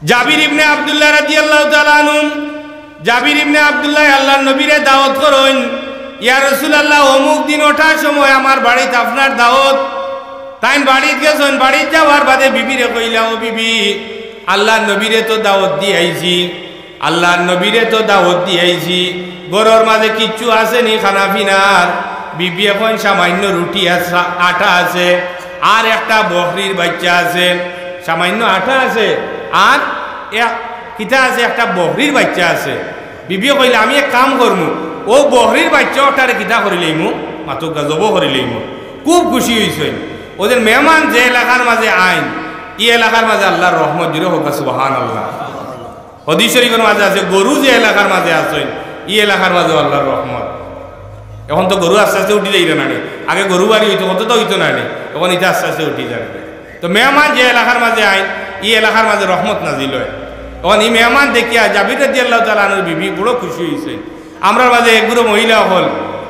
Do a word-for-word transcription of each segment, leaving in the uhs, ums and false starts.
জাবির ইবনে আব্দুল্লাহ রাদিয়াল্লাহু তাআলা আনহু, জাবির ইবনে আব্দুল্লাহ আল্লাহর নবীরে দাওয়াত করইন, "ইয়া রাসূলুল্লাহ, অমুক দিন অটার সময় আমার বাড়িত আপনার দাওয়াত।" তাইন বাড়িত গেছইন, বাড়িত যাওয়ার বাদে বিবিরে কইলা, "ও বিবি, আল্লাহর নবীরে তো দাওয়াত দি আইছি, আল্লাহর নবীরে তো দাওয়াত দি আইছি, ঘরর মাঝে কিচ্ছু আছে নি খানা পিনার?" বিবিয়ে কইন, "সামান্য রুটি আছে, আটা আছে, আর একটা বকরির বাইচ্চা আছে।" সামান্য আটা আছে, আর এক, কিতা আছে, একটা বকরির বাইচ্চা আছে। বিবিয়ে কইলা, "আমি এক কাম করমু, অউ বকরির বাইচ্চা অটারে কিতা করি লইমু, মাতউক্কা, জবো করি লইমু।" খুব খুশি অইছইন। অউ যে মেহমান যে এলাকার মাঝে আইন, ই এলাকার মাঝে আল্লাহর রহমত, জুরে কউক্কা সুবহানাল্লাহ। হাদিস শরীফর মাঝে আছে, গরু যে এলাকার মাঝে আছইন, ই এলাকার মাঝে আল্লাহর রহমত। অখন তো গরু আস্তে আস্তে উঠি যাইরা না নি, আগে গরু বাড়ি অইতো, কত তো অইতো না নি, অখন ইতা আস্তে আস্তে উঠি যার। তো মেহমান যে এলাকার মাঝে আইন, ই এলাকার মাঝে রহমত নাজিল অয়। অখন ই মেহমান দেখিয়া জাবির রাদিয়াল্লাহু তাআলা আনহুর বিবি বড় খুশি অইছইন। আমরার মাঝে এগুলো মহিলা অকল,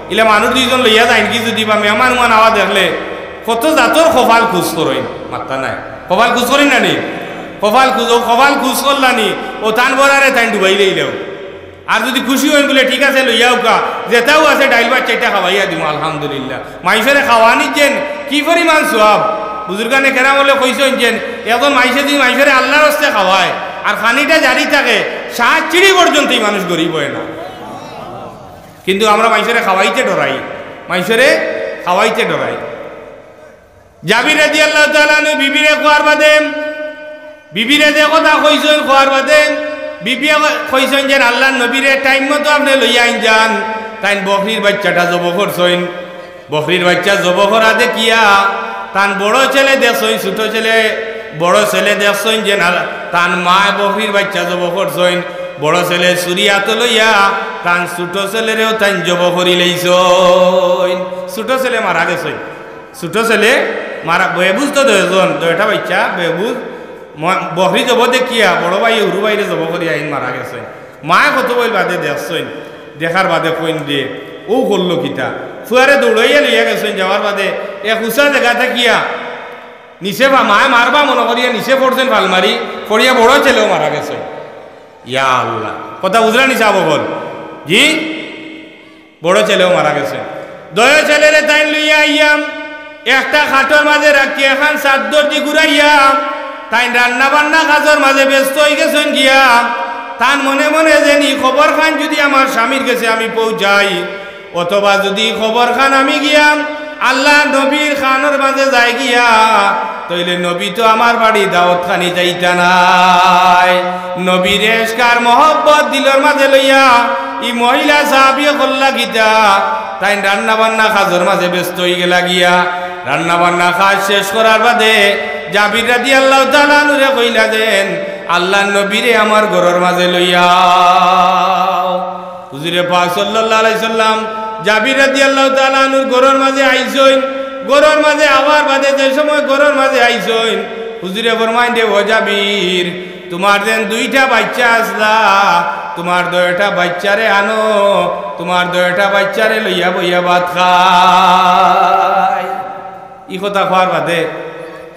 ইলা মানুষ দুইজন লইয়া যাইন কি যুদি বা মেহমান উমান আওয়া দেখলে কত জাতর কপাল খুশ করইন, মাত্তা নাই। কপাল খুশ করইন না নি? কপাল খুশ, অউ কপাল খুশ করলা নি, অউ তান বরারে তাইন ডুবাই লইলাও। আর যুদি খুশি অইন বুলে, "ঠিক আছে, লইয়া আউক্কা, যেতাউ আছে ডাইল ভাত চাইরটা খাওয়াইয়া দিমু, আলহামদুলিল্লাহ।" মাইনষরে খাওয়ানির যেন কি পরিমাণ সওয়াব। বুজুর্গানে কেরাম অকলে কইছইন যেন একজন মাইনষে যুদি মাইনষরে আল্লাহর ওয়াস্তে খাওয়ায় আর খানিটা জারি থাকে, সাত সিঁড়ি পর্যন্ত ই মানুষ গরিব অয় না। কিন্তু আমরা মাইনষরে খাওয়াইতে ডরাই, মাইনষরে খাওয়াইতে ডরাই। জাবির রাদিয়াল্লাহু তাআলা আনহু বিবিরে কওয়ার বাদে, বিবিরে যে কথা কইছইন কওয়ার বাদে, বিবিয়ে কইছইন যে, "আল্লাহর নবীরে টাইম মতো আপনে লইয়া আইন যান।" তাইন বকরির বাইচ্চাটা জবো করছইন। বকরির বাইচ্চা জবো করা দেখিয়া তান বড় ছেলে দেখছইন, ছোট ছেলে, বড় ছেলে দেখছইন যে না, তান মায় বকরির বাইচ্চা জবো করছইন। বড় ছেলে ছুরি আতো লইয়া তান ছোট ছেলেরেও তাইন জবো করি লাইছইন। ছোট ছেলে মারা গেছইন। ছোট ছেলে মারা, বেবুজ তো দুইজন, দুইটা বাইচ্চা বেবুজ। ম-, বকরি জবো দেখিয়া বড় ভাইয়ে হুরু ভাইরে জবো করিয়া ইন মারা গেছইন। মায় কত বইল বাদে দেখছইন, দেখার বাদে কইন দে, "অউ করলো কিতা?" ফুয়ারে দৌড়াইয়া লইয়া গেছইন, যাওয়ার বাদে এক উচা জাগা থাকিয়া নিচে বা মায় মারবা মনো করিয়া নিচে পড়ছইন ফাল মারি, পড়িয়া বড় ছেলেও মারা গেছইন। ইয়া আল্লাহ, কথা বুজরা নি সাব অকল? জি? বড় ছেলেও মারা গেছে। দুইও ছেলেরে তাইন লইয়া আইয়া একটা খাটর মাঝে রাখিয়া এখান চাদ্দর দি ঘুরাইয়া তাইন রান্না বান্না কাজর মাঝে ব্যস্ত অইগেছইন গিয়া। তান মনে মনে যেন ই খবর খান যুদি আমার স্বামীর গেছে আমি পৌঁছাই, অথবা যুদি ই খবর খান আমি গিয়া আল্লাহর নবীর কানর মাঝে যায় গিয়া, তইলে নবী তো আমার বাড়ি দাওয়াত খানিত আইতা নায়। নবীর ইশক আর মহব্বত দিলর মাঝে লইয়া ই মহিলা সাহাবিয়ে করলা কিতা, তাইন রান্না বান্না কাজর মাঝে ব্যস্ত অইগেলা গিয়া। রান্না বান্না কাজ শেষ করার বাদে জাবির রাদিয়াল্লাহু তাআলা আনহুরে কইলা যেন, "আল্লাহর নবীরে আমার ঘরর মাঝে লইয়া আও।" হুজুরে পাক সাল্লাল্লাহু আলাইহি সাল্লাম জাবির রাদিয়াল্লাহু তাআলা আনহুর ঘরর মাঝে আইছইন। ঘরর মাঝে আওয়ার বাদে যে সময় ঘরর মাঝে আইছইন, হুজুরে ফরমাইন দে, "ও জাবির, তুমার যেন দুইটা বাইচ্চা আছলা, তুমার দুইটা বাইচ্চারে আনো, তুমার দুইটা বাইচ্চারে লইয়া বইয়া ভাত খাই।" ই কথা কওয়ার বাদে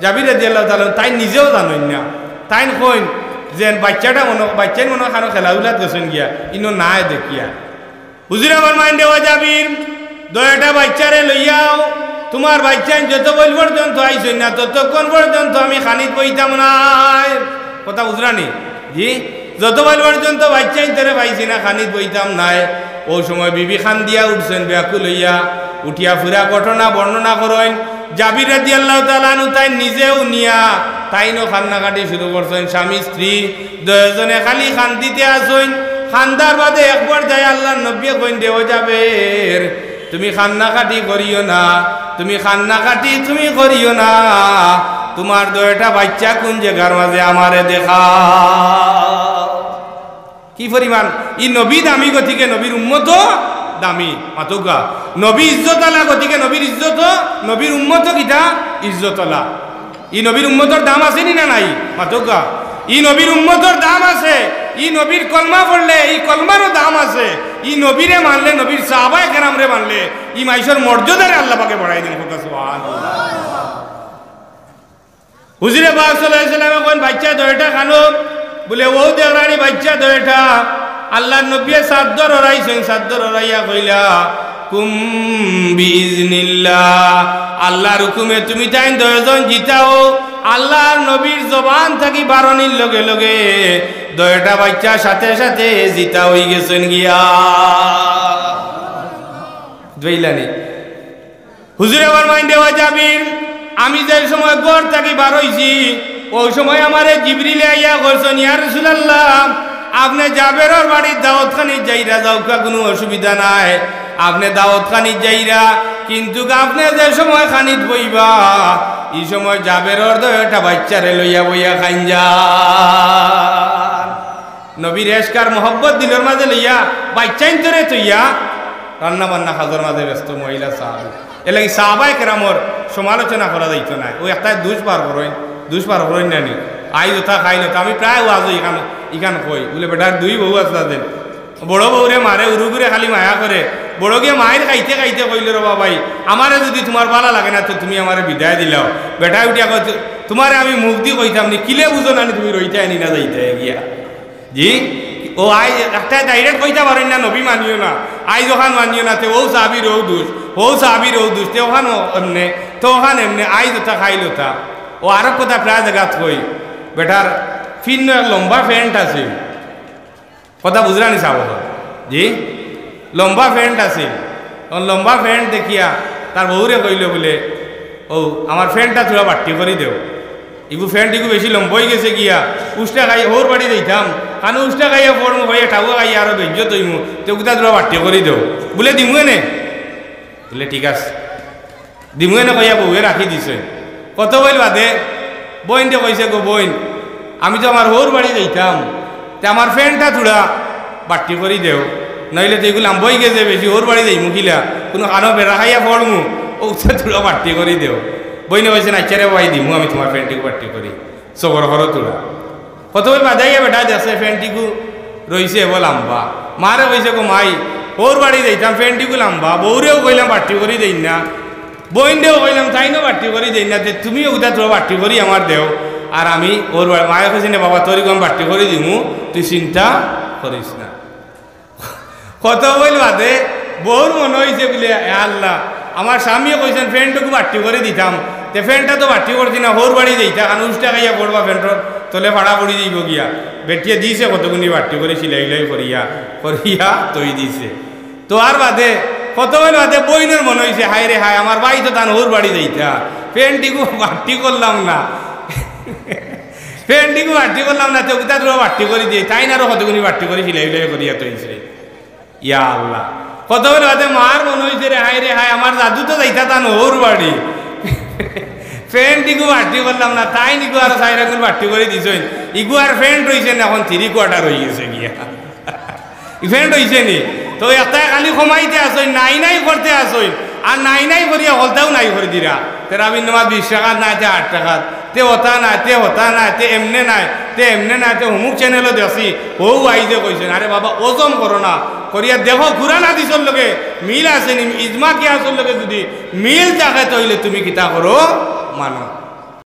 জাবির রাদিয়াল্লাহু তাআলা আনহু তাইন নিজেও জানইন না। তাইন কইন যেন বাইচ্চাটা মনো, বাইচ্চাইন মনো অয় কানো খেলাধুলাত গেছইন গিয়া, ইনো নাই দেখিয়া। হুজুরে ফরমাইন দে, "ও জাবির, দুইটা বাইচ্চারে লইয়া আও, তুমার বাইচ্চাইন যতক্ষণ পর্যন্ত আইছইন না, ততক্ষণ পর্যন্ত আমি খানিত বইতাম নায়।" কথা বুজরা নি? জি, যতক্ষণ পর্যন্ত বাইচ্চাইন্তরে পাইছি না, খানিত বইতাম নায়। অউ সময় বিবি কান্দিয়া উঠছইন, ব্যাকুল অইয়া উঠিয়া পুরা ঘটনা বর্ণনা করইন। জাবির রাদিয়াল্লাহু তাআলা আনহু তাইন নিজেও নিয়া তাইনও কান্নাকাটি শুরু করছইন। স্বামী স্ত্রী দুইজনে খালি কান্দিতে আছইন। কান্দার বাদে এক পর্যায়ে আল্লাহর নবীয়ে কইন দে, "ও জাবির, তুমি কান্নাকাটি করিও না, তুমি কান্নাকাটি তুমি করিও না, তুমার দুইটা বাইচ্চা কুন জাগার মাঝে আমারে দেখাও।" কি পরিমাণ ই নবী দামি, গতিকে নবীর উম্মতও দামি। মাতউক্কা, নবী ইজ্জতআলা, গতিকে নবীর ইজ্জতও, নবীর উম্মতও কিতা? ইজ্জতআলা। ই নবীর উম্মতর দাম আছে নি না নাই? মাতউক্কা, ই নবীর উম্মতর দাম আছে। ই নবীর কলমা পড়লে ই কলমারও দাম আছে। ই নবীরে মানলে, নবীর সাহাবায়ে কেরামরে মানলে ই মাইনষর মর্যাদারে আল্লাহ পাকে বাড়াই দেইন। কউক্কা সুবহানাল্লাহ। হুজুরে পাক সাল্লাল্লাহু আলাইহি ওয়াসাল্লামে কইন, "বাইচ্চা দুইটা কানো।" বুলে, "অউ দেখরানি বাইচ্চা দুইটা, আল্লার নবীয়ে চাদ্দর হরাইছইন, চাদ্দর হরাইয়া কইলা, কুম বিইজনিল্লাহ, আল্লার হুকুমে তুমি তাইন দুইজন জিতা অও।" আল্লার নবীর জবান থাকি বারনির লগে লগে দুইটা বাইচ্চা সাথে সাথে জিতা অইগেছইন গিয়া। বুঝলানি? হুজুরে ফরমাইন দে, "ও জাবির, আমি যে সময় ঘর থাকি বার অইছি, অউ সময় আমারে জিবরিলে আইয়া কইছইন, ইয়া রাসুলাল্লাহ, আপনে জাবেরর বাড়িত দাওয়াত খানিত যাইরা যাউক্কা, কুনু অসুবিধা নাই। আপনে দাওয়াত খানিত যাইরা, কিন্তুক আপনে যে সময় খানিত বইবা, ই সময় জাবেরর দুইটা বাইচ্চারে লইয়া বইয়া খাইন যান।" নবীর এশক আর মহব্বত দিলর মাজে লইয়া বাইচ্চাইন্তরে থইয়া রান্না বান্না কাজর মাজে ব্যস্ত মহিলা সাহাবী। এরলাগি সাহাবায়ে কেরামর সমালোচনা করা যাইতো নায়। অউ একটায় দুষ বার করইন, দুষ বার করইন না নি? আইজ অতা কাইল অতা, আমি প্রায় ওয়াজো ইখান, ইখান কই। বুলে, বেটার দুই বউ আছে তাদের। বড় বউরে মারে, হুরুগুরে খালি মায়া করে। বড়গিয়ে মাইর খাইতে খাইতে কইল, "রে বাবাই, আমারে যুদি তুমার ভালা লাগে না, তে তুমি আমারে বিদায় দিলাও।" বেটায় উঠিয়া কয়, "তু-, তুমারে আমি মুখদি কইতাম নি, কিলে বুঝো না নি তুমি রইতায় নি না যাইতায় গিয়া?" জি, অউ আইজ একটায় direct কইতা পারইন না, নবী মানিও না। আইজ অখান মানিও না, তে অউ সাহাবীর অউ দুষ, অউ সাহাবীর অউ দুষ, তে অখান অ-, এমনে, তে অখান এমনে, আইজ অতা কাইল অতা। অউ আরক কথা প্রায় জাগাত কই, বেটার ফিন্দ এক লম্বা pant আছিল। কথা বুঝরা নি সাব? জি, লম্বা pant আছিল। অখন লম্বা pant দেখিয়া তার বউরে কইল বুলে, "অউ আমার pant-টা থুড়া বাট্টি করি দেও।" ইগু pant ইগু বেশি লম্বা অইগেছে গিয়া, উষ্টা খাই, হউর বাড়ি যাইতাম, কানো উষ্টা খাইয়া পড়মু, খাইয়া ঠাউয়া খাইয়া আরো বেইজ্জত অইমু, তে অগুতা থুড়া বাট্টি করি দেও। বুলে, "দিমু এনে।" বুলে, "ঠিক আছে, দিমু এনে," কইয়া বউয়ে রাখি দিছে। কত বইল বাদে বইনরে কইছে, "গো বইন, আমি তো আমার হউর বাড়ি যাইতাম, তে আমার pant-টা থুড়া বাট্টি করি দেও, নাইলে তো ইগু লাম্বা অইগেছে বেশি, হউর বাড়ি যাইমু কিলা, কুনু কানো বেড়া খাইয়া পড়মু, অগুতা থুড়া বাট্টি করি দেও।" বইনে কইছে, "আইচ্ছা রে ভাই, দিমু আমি তুমার pant ইগু বাট্টি করি, সবর করো থুড়া।" কত বইল বাদে আইয়া বেটায় দেখছে pant ইগু রইছে এবো লাম্বা। মারে কইছে, "গো মাই, হউর বাড়ি যাইতাম, pant ইগু লাম্বা, বউরেও কইলাম বাট্টি করি দেইন না, বইনরেও কইলাম, তাইনও বাট্টি করি দেইন না, তে তুমি অগুতা থুড়া বাট্টি করি আমার দেও, আর আমি হউর বাড়ি।" মায়ে কইছে, "নে বাবা, তোর ইগু আমি বাট্টি করি দিমু, তুই চিন্তা করিস না।" কত বইল বাদে বউর মনো অইছে বুলে, "এ আল্লাহ, আমার স্বামীয়ে কইছইন pant ইগু বাট্টি করি দিতাম, তে pant-টা তো বাট্টি করছি না, হউর বাড়ি যাইতা, কানো উষ্টা খাইয়া পড়বা, pant-র তলে ফাড়া পড়ি যাইবো গিয়া।" বেটিয়ে দিছে কতগুনি বাট্টি করি, সিলাই উলাই করিয়া, করিয়া থই দিছে। তো আর বাদে, কত বইল বাদে বইনর মনো অইছে, "হায় রে হায়, আমার ভাই তো তান হউর বাড়ি যাইতা, pant ইগু বাট্টি করলাম না, pant ইগু বাট্টি করলাম না, তে অগুতা থুড়া বাট্টি করি দেই।" তাইন আরো কতগুনি বাট্টি করি সিলাই উলাই করিয়া থইছে। ইয়া আল্লাহ, কত বইল বাদে মার মনো অইছে রে, "হায় রে হায়, আমার দাদু তো যাইতা তান হউর বাড়ি, pant ইগু বাট্টি করলাম না, তাইন ইগু আরো চাইর আঙ্গুল বাট্টি করি দিছইন, ইগু আর pant রইছে না, অখন three quarter অইগেছে গিয়া।" ই pant অইছে নি? তো একটায় খালি কমাইতে আছইন, নাই নাই করতে আছইন, আর নাই নাই করিয়া হকলতাউ নাই করি দিরা। তেরাবির নমাজ বিশ রাকাত নায়, তে আট রাকাত, তে অতা নায়, তে হতা নায়, তে এমনে নায়, তে এমনে নায়, তে অমুক channel-ও দেখছি, অউ আইজে কইছইন। আরে বাবা, ওজম করো না, করিয়া দেখো কুরআন হাদিসর লগে মিল আছে নি, ইজমা কিয়াসর লগে যুদি মিল থাকে, তে অইলে তুমি কিতা করো, মানো।